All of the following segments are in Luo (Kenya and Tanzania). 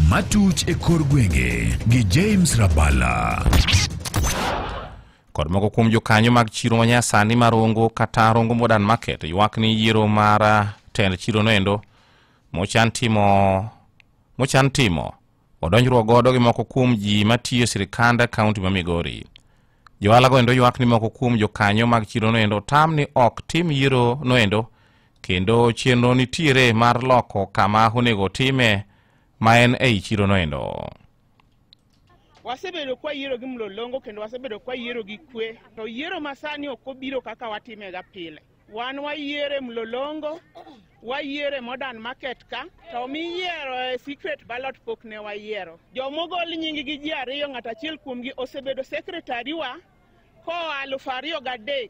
Matuch e kor gwenge gi James Rabala. Kod moko kuom jokanyo mag chiro manyasani mar Rongo kata Rongo Modern Market ywak ni yiero mar tend chiro noendo mochan timo odonjruok godo gi moko kuom ji matiyo e sirikand kaunti ma Migori. Johala go endo ywak ni moko kuom jokanyo mag chiro noendo tam ni ok tim yiero noendo kendo chenro nitiere mar loko kama onego time ma en ei chiro noendo. Wasebedo kwa yiero gi mlolongo kendo wasebedo kwa yiero gi kwe, to yiero masani ok obiro kaka watimega pile. Wan wayiere mlolongo, wayiere Modern Market ka, to miyiero e secret ballot pok ne wayiero. Jomogol nying gi ji ariyo, ng'at achiel kuomgi osebedo secretary wa koa 2003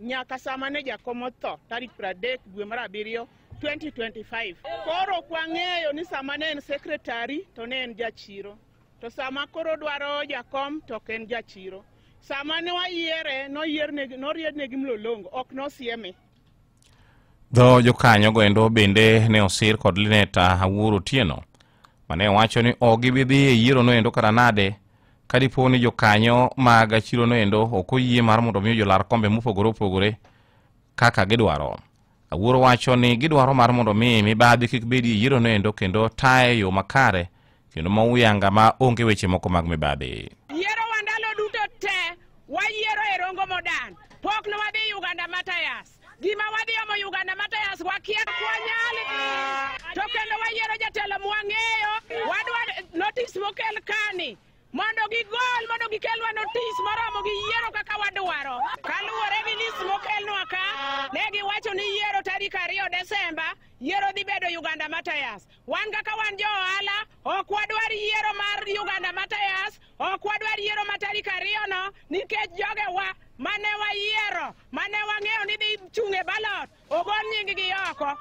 nyaka sama ne jakom otho tarik 30 dwe mar 7 2025. Koro ok wang'eyo ni sama ne en secretary to ne en jachiro, to sama koro dwaro jakom to ok en jachiro. Sama ne wayiere noriednegi mlolongo, ok nosieme. Dho jokanyo go endo bende ne osir kod Linet Awuor Otieno mane wacho ni ok gibi dhi e yiero noendo kata nade ka dipo ni jokanyo mag chiro noendo ok oyie mar mondo mi jolar kombe mopogore opogore kaka gidwaro. Awuor wacho ni gidwaro mar mondo mi mibadhi kik bedi e yiero noendo kendo taye yo makare kendo ma uyanga ma onge weche moko mag mibadhi. Yiero wa ndalo duto te wayiero e Rongo Modern, pok ne wadhi Uganda Matayas. Gima wadhi omo Uganda Matayas wakia kwanyal, to kendo wayiero jatelo mwang'eyo. Wadwa notice mokel kani mondo gigol, mondo gikelwa notice moromo gi yiero kaka wadwaro. Kaluwore gi list mokelnwa ka, ne giwacho ni yiero tarik 2 Desemba, yiero dhi bedo Uganda Matayas. Wan kaka wan jo ohala, ok wadwar yiero mar Uganda Matayas, ok wadwar yiero ma tarik 2 no, nikech jogewa mane wayiero, mane wang'eyo ni dhi chung' e ballot, ogol nying gi oko.